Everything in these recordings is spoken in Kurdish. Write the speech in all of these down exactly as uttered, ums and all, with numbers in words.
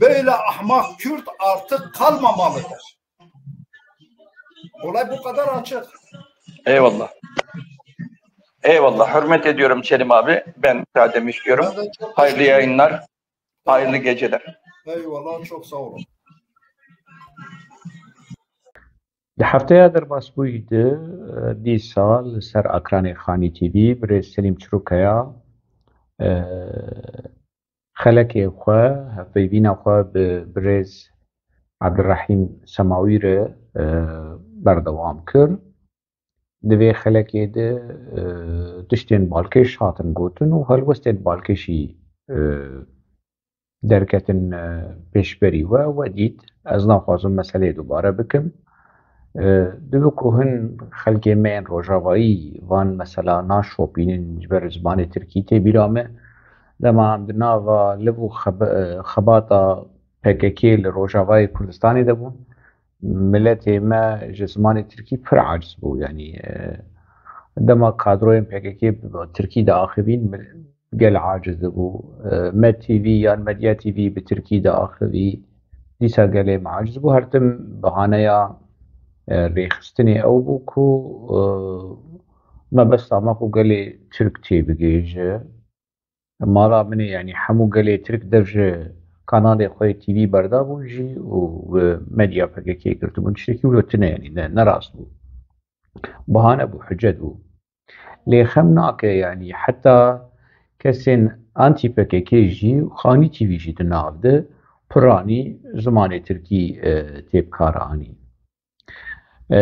Böyle ahmak Kürt artık kalmamalıdır. Olay bu kadar açık. Eyvallah. Eyvallah. Hürmet ediyorum Çelim abi. Ben müsaademi istiyorum. Ben de çok Hayırlı teşekkür ederim. Yayınlar. Hayırlı geceler. Eyvallah, çok sağ olun. Di hefteya derbasbûyî de, e, dîsa li ser ekranê Xanî T V birêz Selîm Çirokaya, e, xelekê xwe, hevpeyvîna xwe bi birêz Ebdurehîm Semawî re, e, berdewam kir. Di vê xelekê de, e, tiştên balkêş hatin gotin û helwestên balkêşî, e, derketin, e, pêşberî we, we dît. Ez naxwazim meseleyê dubare bikim. E, dibe ku hin xelkê me yên rojavayî van mesela naşopînin ji ber zimanê tirkî tê bîra me. Dema em di nava liv û xebe-, e, xebata P K K li rojavayê Kurdistanê de bûn, miletê me ji zimanê tirkî pir aciz bû. Yanî, e, dema kadroyên P K K bi tirkî diaxivîn, gel aciz dibû. E, Med T V yan Medya T V bi tirkî diaxivî, dîsa gelê me aciz bû. Her tim bahaneya, e, rêxistinê ew bû ku, e, mebesta me ku gelê tirk têbigihêje. Mala min e, yanî hemû gelê tirk dev ji kanalê xwe yê T V berdabûn jî û, e, medya P K K girtibûn. Tiştekî wilo tune, yanî ne, ne rast bû. Bahane bû, hicet bû. Lê xem nake, yanî heta kesên anti P K K jî, Xanî T V jî di nav de piranî zimanê tirkî, e, tê bikaranîn. E,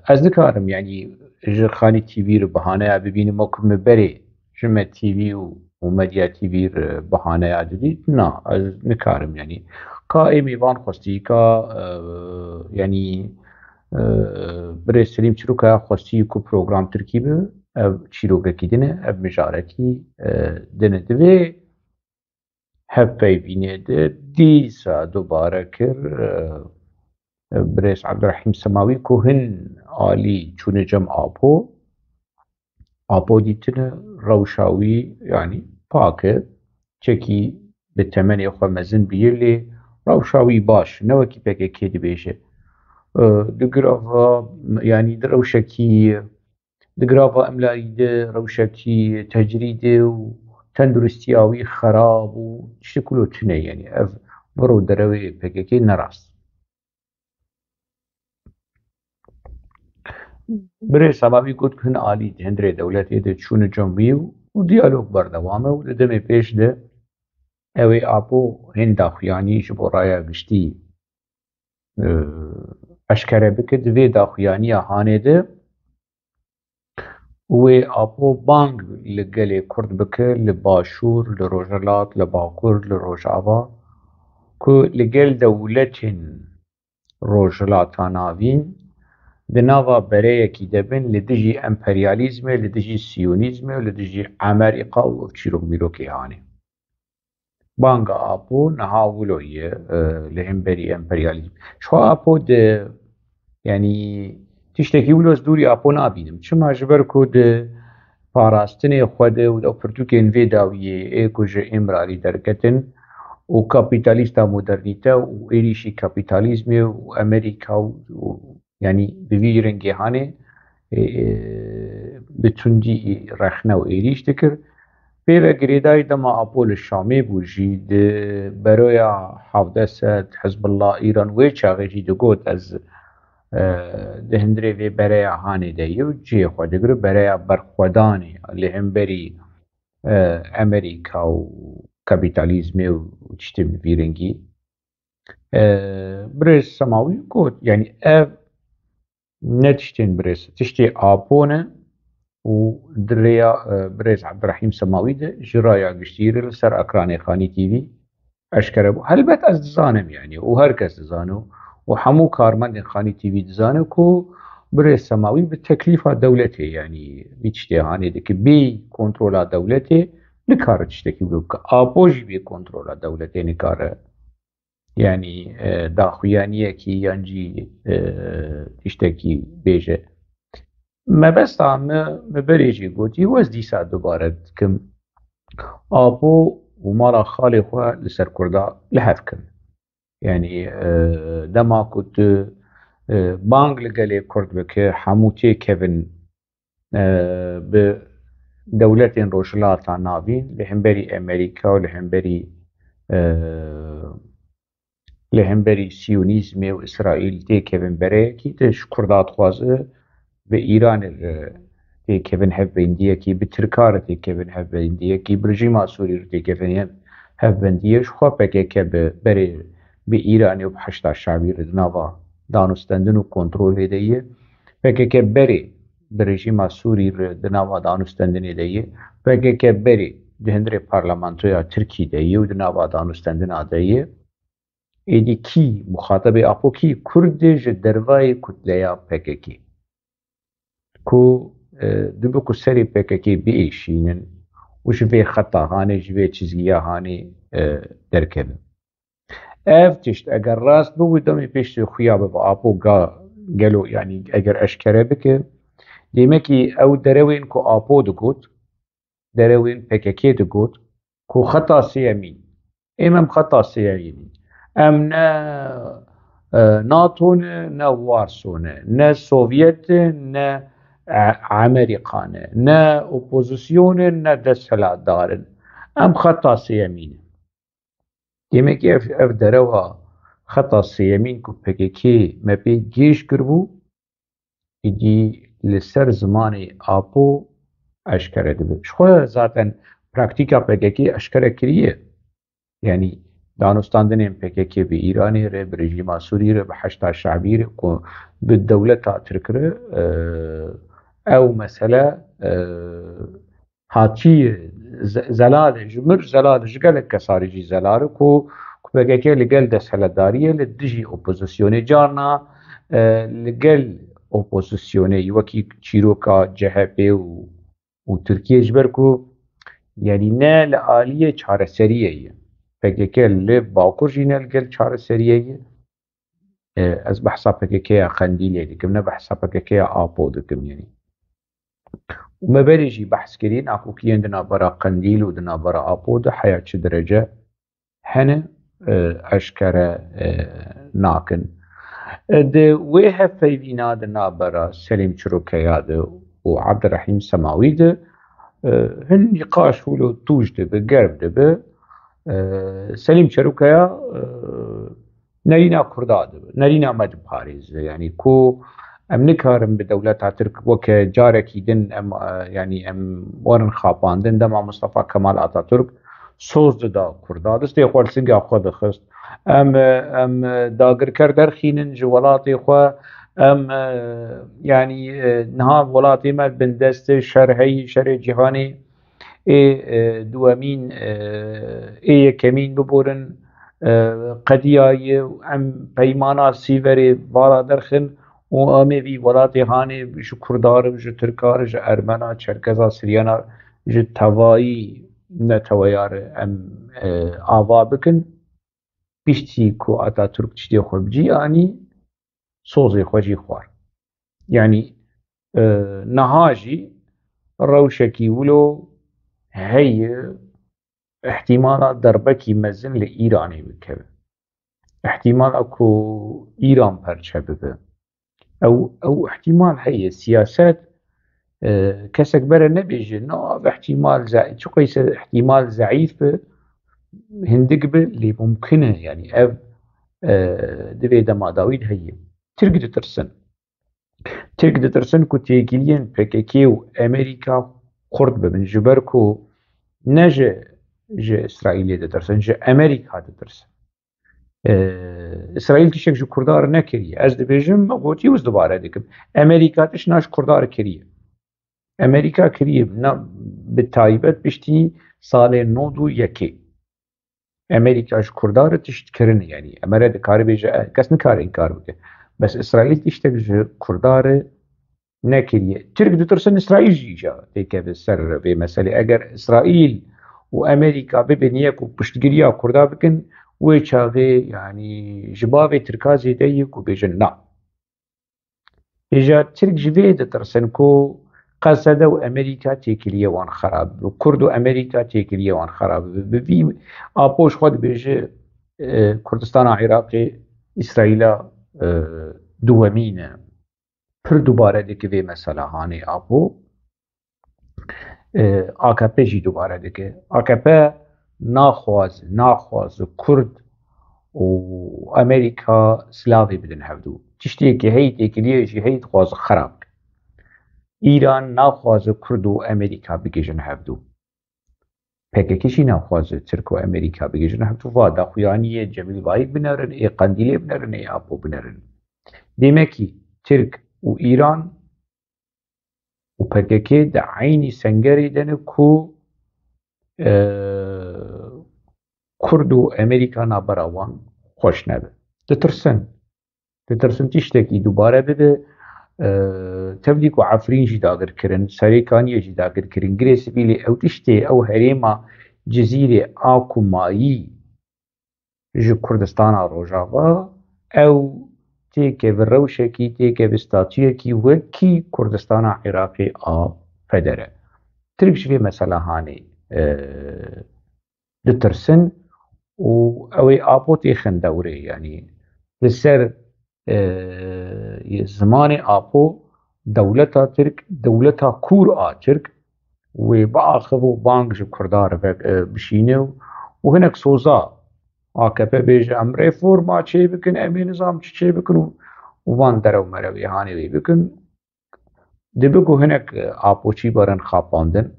ez nikarim, yanî ji Xanî T V re bahaneya bibînim, wekî min berê ji Med T V û, û Medya T V re bahaneya didît. Na, ez nikarim, yanî ka ê mêvan xwestî, ka, e, yanî, e, birêz Selîm Çirokaya xwestî ku program tirkî bi, ev çîrokekî din e, ev mijarekî, e, din e. Divê hevpeyvînê de dîsa dubare kir, e, e, birêz Ebdurehîm Semawî ku hin alî çûne cem Apo, Apo dîtine rewşa wî, yanî pak e, çekî bi temenê xwe mezin bûye, lê rewşa wî baş, ne wekî P K K dibêje. E, di girava, yanî di rewşekî, di girava emlayî de rewşekî tecrîdê û tenduristiya wî xerab û tiştek wilo tune, yanî ev vir û derewê P K K ne rast. Birêz Semawî got ku hin alî di hundirê dewletê de çûne cem wî û diyalog berdewam e û di demê pêş de ew ê Apo hên daxuyanî ji bo raya giştî, e, eşkere bike. Di vê daxuyaniya hanê de wê Apo bang li gelê Kurd bike, li Başûr, li Rojhilat, li Bakur, li Rojava, ku li gel dewletên Rojhilata Navîn di nava bereyekî de bin li dijî emperyalîzmê, li dijî siyonîzmê û li dijî Amerîka û ev çîrok mîrokê hanê. Banga Apo niha wilo ye, e, li hemberî emperyalîzm. Ji xwe Apo di, yanî tiştekî wilo ez dûrî Apo nabînim. Çima? Ji ber ku di parastinê xwe de û di pirtûkên vê dawiyê ê ku ji Îmralî derketin û kapîtalîsta modernîte û êrîşî kapîtalîzmê û Amerîka û, û yanî bi vî rengê hanê, e, e, bi tundî rexne û êrîş dikir. Pê ve girêdayî dema Apo li Şamê bû jî di beroya hevdeh sed Hizbullah Îran wê çaxê jî digot, ez, e, di hundirê vê bereya hanê de ye û cihê xwe digire, bereya berxwedanê li hemberî, e, Amerîka û kapîtalîzmê û tiştên bi vî rengî. E, birêz Semawî got, yanî ev ne tiştên birêz, tiştê Apo ne û di rêya, e, birêz Ebdurehîm Semawî de ji raya giştî re li ser ekranê Xanî T V eşkere bû. Helbet ez dizanim, yanî, û her kes dizane û hemû karmendên Xanî T V dizane ku birêz Semawî bi teklîfa dewletê, yanî, vî tiştê hanê dike, bê kontrola dewletê nikare tiştekî wilo bike. Apo jî bê kontrola dewletê nikare, yanî, e, daxuyaniyekî yan jî, e, tiştekî bêje. Mebesta me, me berê jî gotî, û ez dîsa dubare dikim. Apo û mala xalê xwe li ser Kurda li hev kirin. Yanî, e, dema ku tu, e, bang li gelê Kurd bike, hemû têkevin, e, bi dewletên Rojhilata Navîn li hemberî Amerîka û li hemberî, e, li hemberî Siyonîzmê û Îsraîl têkevin bereyekî, tu ji Kurda dixwaze bi Îranê re têkevin hevbendiyekî, bi Tirka re têkevin hevbendiyekî, bi rejîma Sûrî re têkevin hevbendiyek. Ji xwe P K K bi berê bi Îranê û bi Heşda Şabî re di nava danûstendin û kontrolê de ye. P K K berê bi rejîma Sûrî re di nava danûstendinê de ye. P K K berê di hundirê parlamentoya Tirkî de ye û di nava danûstendina de ye. Êdî kî muxatebê Apo kî? Kurd e ji dervayê kutleya P K K. Ku, e, dibe ku serê P K K biêşînin û ji vê xeta hanê, ji vê çizgiya hanê, e, derkevin. Ev tişt eger rast bibû, demê pêştê xuya bibe Apo ga gelo, yanî eger eşkere bike, demekî ew derewên ku Apo digot, derewên P K K digot ku xeta sêyemîn, êm em xeta sêyemîn. Em ne, e, NATO ne, ne Warso ne, ne Sovyet e, ne, e, Amerîka ne, ne opozîsyon e, ne desthilatdar in. Em xeta sêyemîn in. Demekî ev, ev derewa xeta sêyemîn ku P K K me pê gêj kiribû, êdî li ser zimanê Apo eşkere dibe. Ji xwe zaten praktîka P K K eşkere kiriye. Yanî danûstandinên P K K bi Îranê re, bi rejîma Sûrî re, bi Heşda Şabî re, ku bi dewleta Tirk re, e, ew mesele, e, hatiye ze-, zelal e, ji mir zelal e, ji gelek kesarî jî zelal e ku, ku P K K li gel desthilatdariyê li dijî opozîsyonê carna, e, li gel opozîsyonê wekî çîroka C H P û, û Tirkiye ji ber ku, yanî ne li aliyê çareseriyê ye. P K K li Bakur jî ne li gel çareseriyê ye. E, ez behsa P K K ya Qendîlê dikim, ne behsa P K K ya Apo dikim, yanî. Û me berê jî behs kirî, nakokiyên di navbera Qendîl û di navbera Apo de heya çi derece hene, e, eşkere, e, nakin. E, di wê hevpeyvîna di navbera Selîm Çirokeya de û Abdurrahîm Semawî de, e, hin nîqaş wilo tûj dibe, germ dibe. E, Selîm Çirokeya, e, nerîna Kurda dibe, nerîna me diparêze. Yanî ku em nikarin bi dewleta Tirk weke carekî din em, e, yanî em werin xapandin. Dema Mustafa Kemal Ataturk soz dida Kurda, destê xwe li singa xwe dixist. Em, e, em, e, dagirker derxînin ji welatê xwe. Em, e, yanî, e, niha welatê me bindest e, şer heyî, şerê cîhanê. Ê, e, duwemîn, e, ê yekemîn biborin, e, qediyaye û em peymana Sîverê vala derxin û em ê vî welatê hanê ji Kurda re, ji Tirka re, ji Ermena, Çerkeza, Siryana, ji tevayî neteweya re em, e, ava bikin. Piştî ku Ataturk tiştê xwe bi cî anî, sozê xwe jî xwar. Yanî, e, niha jî rewşekî wilo heye, îhtîmala derbekî mezin li Îranê bikeve. Îhtîmala ku Îran perçe bibe. Ew, ew îhtîmal heye. Siyaset, e, kesek bere nebêje, na ev îhtîmal ze-, çiqas îhtîmal zeîf be, hindik be, lê mumkin e. Yanî ev, e, di vê dema dawî de heye. Tirk ditirsin. Tirk ditirsin ku têkiliyên P K K û Amerîka xurt bibin. Ji ber ku ne ji, ji Îsraîlê ditirsin, ji Amerîka ditirsin. E, Îsraîl tiştek ji Kurda re nekiriye. Ez dibêjim, me gotiye û ez dubare dikim. Amerîka tişt na ji Kurda re kiriye. Amerîka kiriye, na, bi taybet piştî salê nod û yekê. Amerîka ji Kurda re tişt kirine, yanî. Emere dikare bêje, e, kes nikare înkar bike. Bes Îsraîl tiştek ji Kurda re nekiriye. Tirk ditirsin Îsraîl jî îja têkeve ser vê meselê. Eger Îsraîl û Amerîka bibin yek û piştgiriya Kurda bikin, wê çaxê, yanî, ji bavê Tirka zêde ye ku bêjin na. Îja Tirk ji vê ditirsin ku Qesede û Amerîka têkiliyê wan xerab bibe. Kurd û Amerîka têkiliyê wan xerab bibe. Bi vî Apo ji xwe dibêje, e, Kurdistana Iraqê Îsraîla, e, duwemîn e. Pir dubare dike vê mesela hanê Apo. E, A K P jî dubare dike. A K P naxwaz, naxwaz Kurd û Amerîka silavê bidin hevdû. Tiştê ke heyî têkiliyê jî heyî dixwaze xerab ke. Îran naxwaze Kurd û Amerîka bigihîjin hevdû. P K K jî naxwaze Tirk û Amerîka bigihîjin hevdû. Va daxuyaniyê Cemîl Bayik binerin, ê Qendîlê binerin, ê Apo binerin. Demekî Tirk û Îran û P K K di eynî sengerê de ne ku, e, Kurd û Amerîka navbera wan xweş nebe. Ditirsin. Ditirsin tiştekî dubare bibe. E, tevlî ku Efrîn jî dagir kirin, Serê Kaniyê jî dagir kirin, girê sivîlê, ew tiştê, ew herêma Cizîrê a ku mayî ji Kurdistana Rojava, ew têke bi rewşekî, têke bi statuyekî wekî Kurdistana Iraqê a federe. Tirk ji vê mesela hanê, e, ditirsin û ew ê Apo têxin dewrê, yanî li ser, e, zimanê Apo dewleta Tirk, dewleta kûr a Tirk wê biaxive û bang ji Kurda re ve, e, bişîne û, û hinek soza A K P bêje, em reforma çê bikin, em ê nizam çi çê bikin û, û van derew merewê hanê wê bikin. Dibe ku hinek, e, Apoçî berin xapandin.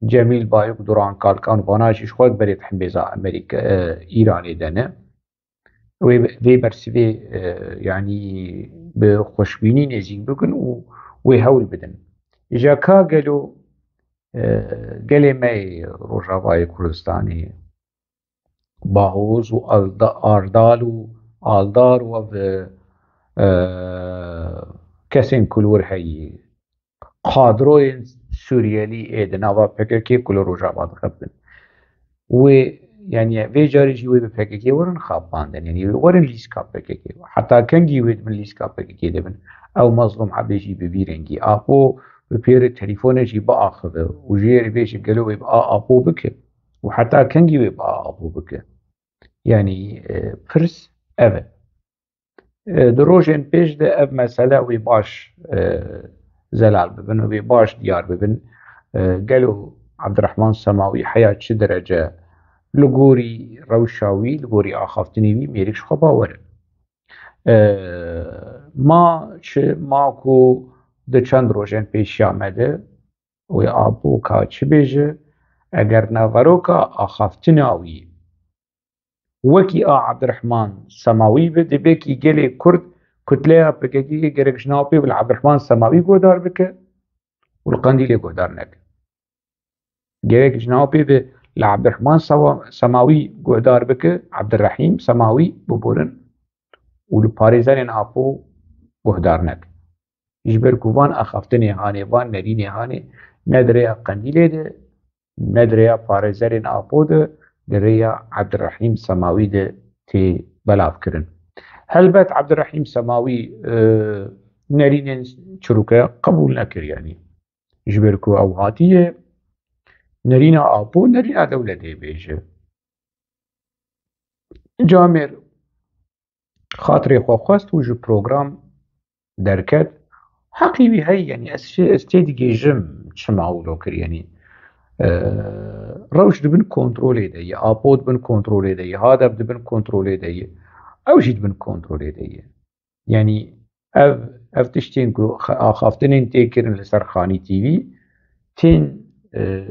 Cemîl Bayik, Duran Kalkan, vana jî ji xwe berê di hembêza Amerîka, e, Îranê de ne. Wê, vê bersivê, e, yanî bi xweşbînî nêzîk bikin û wê hewl bidin. Îja ka gelo, e, gelê me yê Rojavayê Kurdistanê, Bahoz û Alda-, Ardal û Aldar û ev, e, kesên ku li wir heyî, kadroyên Suriyelî ê di nava P K K ku li Rojava dixebin. Wê, yanî vê carê jî wê bi P K K werin xapandin, yanî wê werin lîska P K K. Heta kengî wê di bin lîska P K K de bin? Ew Mazlûm Ebê jî bi vî rengî. Apo bi pêre telîfonê jî biaxive û jê re bêje gelo wê bi a Apo bike û heta kengî wê bi a Apo bike? Yanî, e, pirs ev e. E, di rojên pêş de ev mesele wê baş, e, zelal bibin û wê baş diyar bibin. E, gelo Abdurrahman Semawî heya çi derece li gorî rewşa wî, li gorî axaftinê wî mêrik ji xwe bawer e? E, ma çi, ma ku di çend rojên pêşiya me de wê Apo ka çi bêje, eger naveroka axaftina wî wekî a Abdurrahman Semawî be, dibê kî gelê Kurd kutleya P K K gerek ji nav pê bi li Abdurrahman Semawî guhdar bike û li Qendîlê guhdar neke. Gerek ji nav pê bi li Abdurrahman Sewa-, Semawî guhdar bike, Abdurrahîm Semawî biborin û li parêzerên Apo guhdar neke. Ji ber ku van axaftinê hanê, van nerînê hanê, ne di rêya Qendîlê de, ne di rêya parêzerên Apo de, di rêya Abdurrahîm Semawî de tê belav kirin. Helbet Abdurrahîm Semawî, e, nerînên çirûke qebûl nekir, yanî ji ber ku ew hatiye nerîna Apo, nerîna dewletê bêje. Camêr xatirê xwe xwest û ji program derket. Heqî wî heye, yanî ez, ez tê digêjim çima wilo kir, yanî, e, rewş di bin kontrolê de ye, Apo di bin kontrolê de ye, Hadep di bin kontrolê de ye, ew jî di bin kontrolê de ye. Yanî ev, ev tiştên ku xe-, axaftinên tê kirin li ser Xanî T V tên, e,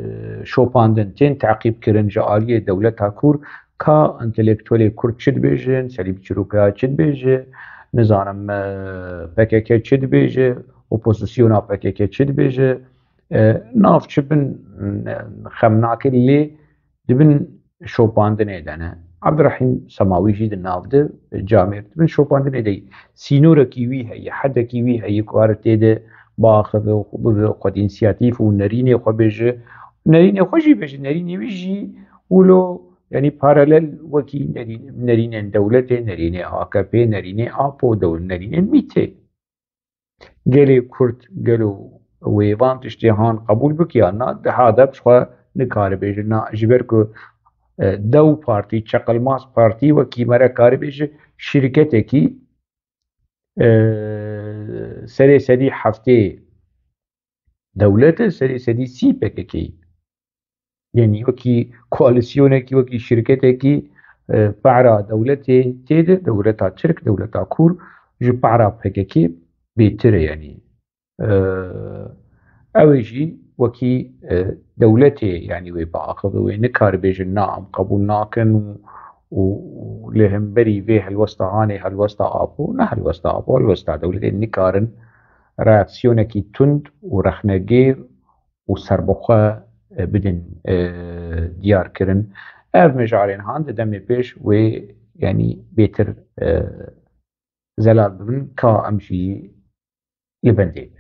şopandin, tên teqîb kirin ji aliyê dewleta Kûr, ka entelektuelê Kurd çi dibêjin, Selîm Çîroka çi dibêje, nizanim, e, P K K çi dibêje, opozisyona P K K çi dibêje, e, nav çi bin, e, xem nake, lê di bin şopandinê de ne. Abdurrahîm Semawî jî di nav de, camêr di bin şopandinê de ye. Sînorekî wî heye, hedekî wî heye ku kare tê de biaxive û xwe bibe, xwedî însiyatîf û nerînê xwe bêje. Nerînê xwe jî bêje, nerînê wî jî wilo, yanî paralel wekî nerîn-, nerînên dewletê, nerînê A K P, nerînê Apo, dew-, nerînên mîtê. Gelê Kurd, gelo wê van tiştê han qebûl bike ya na, di hade bi xwe nikare bêje na, ji ber ku, e, dew partî, çeqilmaz partî wekî mere karê bêje şîrketekî, e, serê sedî heftê dewlet e, serê sedî sî P K K. Yanî wekî koalîsyonekî, wekî şîrketekî, e, para dewletê tê de, dewleta Tirk, dewleta Kûr ji para P K K bêtir e yanî. E, ew ê jî wekî, e, dewletê yanî wê biaxive, wê nikare bêje na em qebûl nakin û, û, û li hemberî vê helwesta hanê helwesta Apo, ne helwesta Apo, helwesta dewletê nikarin reaksiyonekî tund û rexnegêr û serbixwe, e, bidin, e, diyar kirin. Ev mijarên han di demê pêş wê, yanî bêtir, e, zelal bibin ka em jî li bendê.